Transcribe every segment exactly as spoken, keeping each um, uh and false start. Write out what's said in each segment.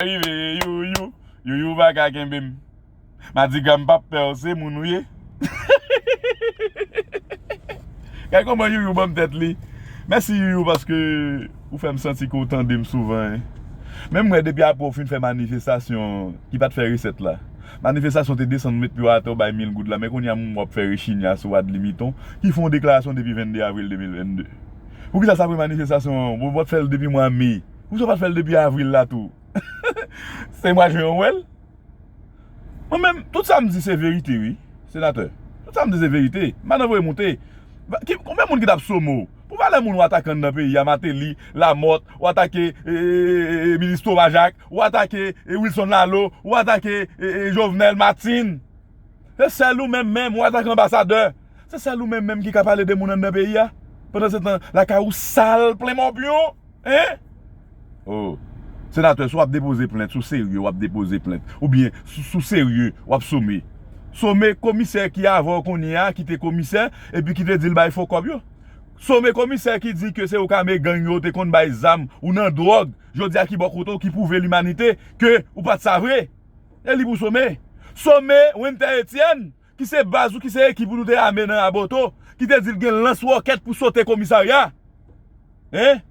Rive, Youyou, Youyou pa ka kenbe m. Madigra m p ap pè w, se moun ou ye. Gade kòman Youyou ban m tèt li. Mèsi Youyou paske ou fè m santi ke w tande m souvan. Menm mwen depi apre w fin fè manifestasyon ki pa t fè resèt la. Manifestasyon te desann met pye w atè w bay mil goud la, men kounye a m w ap fè rechinya sou Wadly Miton ki fè yon deklarasyon depi vennde avril de mil vennde. Poukisa sa premye manifestasyon an w pa t fè l depi mwa me? Poukisa w pa t fè l depi avril la tou? Se mwa jen an w wè l? Mwen menm, tout sa m di se verite wi, senatè. Tout sa m di se verite. M pa nan voye moute. Ki, konbyen moun ki t ap some w? Pou valè moun w atake anndan peyi a, Martelly, Lamothe, w atake e, e, e, e, minis Thomas Jacques, w atake e, Wilson Lalo, w atake e, e, Jovenel, Martine. Se sèl ou menm menm, w atake anbasadè. Se sèl ou menm menm ki ka pale de moun anndan peyi a. Pandan se tan, lakay ou sal plen mòbyon. Hein? Oh. Senatè, si w ap depoze plent, si w serye, w ap depoze plent. Oubyen, si si w serye, w ap some. Some komisè ki avè w kounye a, ki te komisè, epi ki te di l bay fo kòb yo. Some komisè ki di ke se ou k ame gang yo, ou te konn bay zam, ou nan dwòg. Jodi a ki bò kote w, ki pwouve limanite ke ou pa t sa vre. E li pou some. Some Winter Etienne, ki se baz ou, ki se ekip ou nou te ame nan Raboto, ki te di l gen lans wòkèt pou sote komisarya. Hein?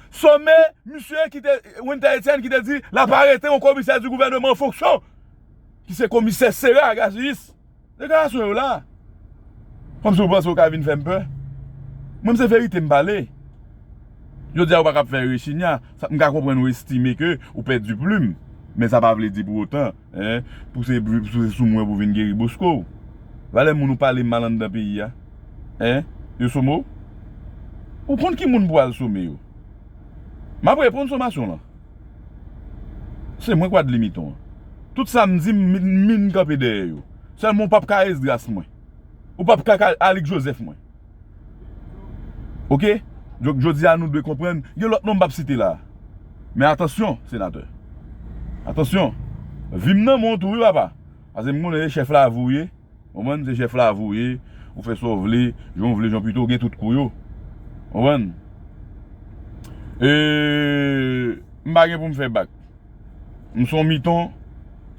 Some misye ki te, Winter Etienne ki te di l ap arete yon komisè di gouvènman an fonksyon, ki se komisè Sera Gazis. Deklarasyon yo la. Kòmsi w panse w ka vin fè m pè? Mwen, se verite m pale. Jodi a, ou pa ka ap fè rechinya. Sa, m ka konprann ou estime ke ou pèdi plim. Men sa pa vle di pou otan, hein, pou se, pou se sou mwen pou vin geri bosko w. Valè moun ou pale mal anndan peyi a. Hein? Yo some w? Ou konn ki moun pou al some yo? M ap reponn somasyon lan. Se mwen k Wadly Miton an. Tout sa m di, m min kanpe dèyè yo. Sèlman ou p ap ka Esdras mwen. Ou p ap ka, ka Alix Joseph mwen. Oke? Donk, jodi a, nou dwe konprann, gen lòt non m p ap site la. Men atansyon, senatè. Atansyon. Vi m nan men w tou, wi, papa. Paske m konnen se chèf la avou ye. Konprann? Se chèf la avou ye. Ou fè sa w vle, jan w vle, jan pito, ou gen tout kou yo. Konprann? E, m pa gen pou m fè bak. M se yon miton,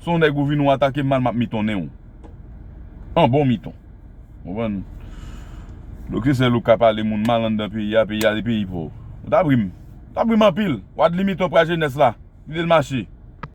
se yon nèg ou vin ou atake m mal, m ap mitonnen w. An bon miton. Konprann? Donk se sèl ou k ka pale moun mal anndan peyi a, peyi a se peyi pa w. Ou ta ri m. Ou ta ri m anpil. Wadly Miton pran jenès la. Kite l mache.